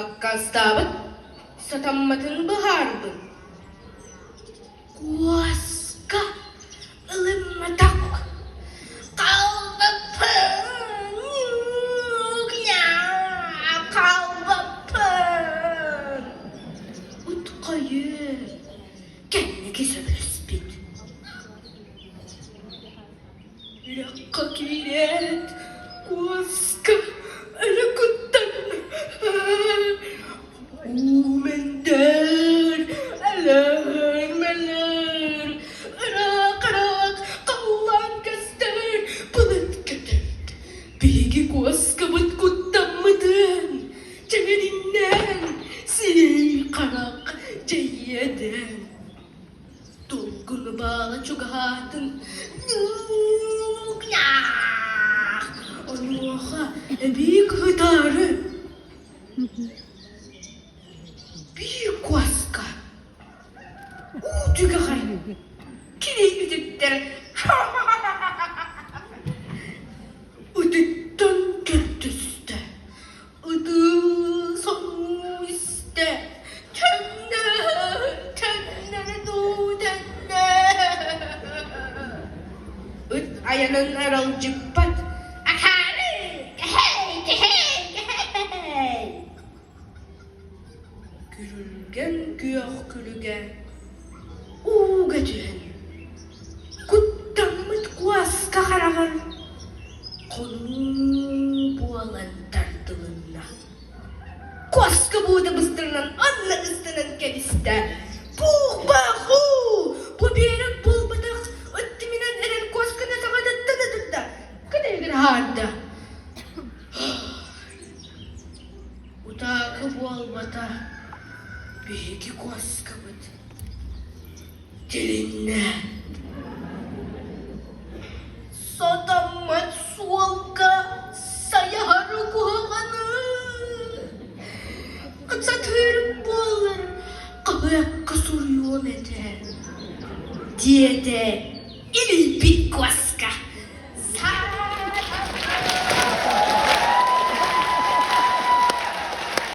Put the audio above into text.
Аккаастаабыт, сатамматын быһаарбыт. Куоска ылымматах. Хаалбаппын, хаалбаппын. Утхойу кэнники сөбүлэспит. Үрэххэ киирээт, куоска өлө куттанна. Уу мэндэр, өлөр-мөлөр, ыраах-ыраах халлаан көстөр, былыт көтөр. Биһиги куоскабыт куттаммытын, чэҥэриннээн, сирэй-харах дьэйиэдэн. Долгуну баала чугаһаатын Онуоха эбии кыһытаары биир куоска уу түгэҕэр кини үтүктэр Ытыттан көрдөстө Ытыы соҥуу истэ, төннө, төннөрө дуу, төннө. Ыт айанын аралдьыппат, акаары, кэһэй, кэһэй, кэһэй. Күрүлгэн күөх күлүгэ ууга түһэн, куттаммыт куоска хараҕар хонуу буолан тардылынна. Куоска буута быстарынан анна ыстанан кэбистэ. Пух-бах-уу! Бу биэрэк буолбатах өттүмүнэн эрэр куосканы саҕатыттан ытырда, кытайыгар хаанда. Утаакы буолбата, биһиги куоскабыт тилиннэ. Сатаммат суолга сайаһары куһаҕаны Сатыырым буоллар, хаһыакка суруйуом этэ, диэтэ илийбит куоска.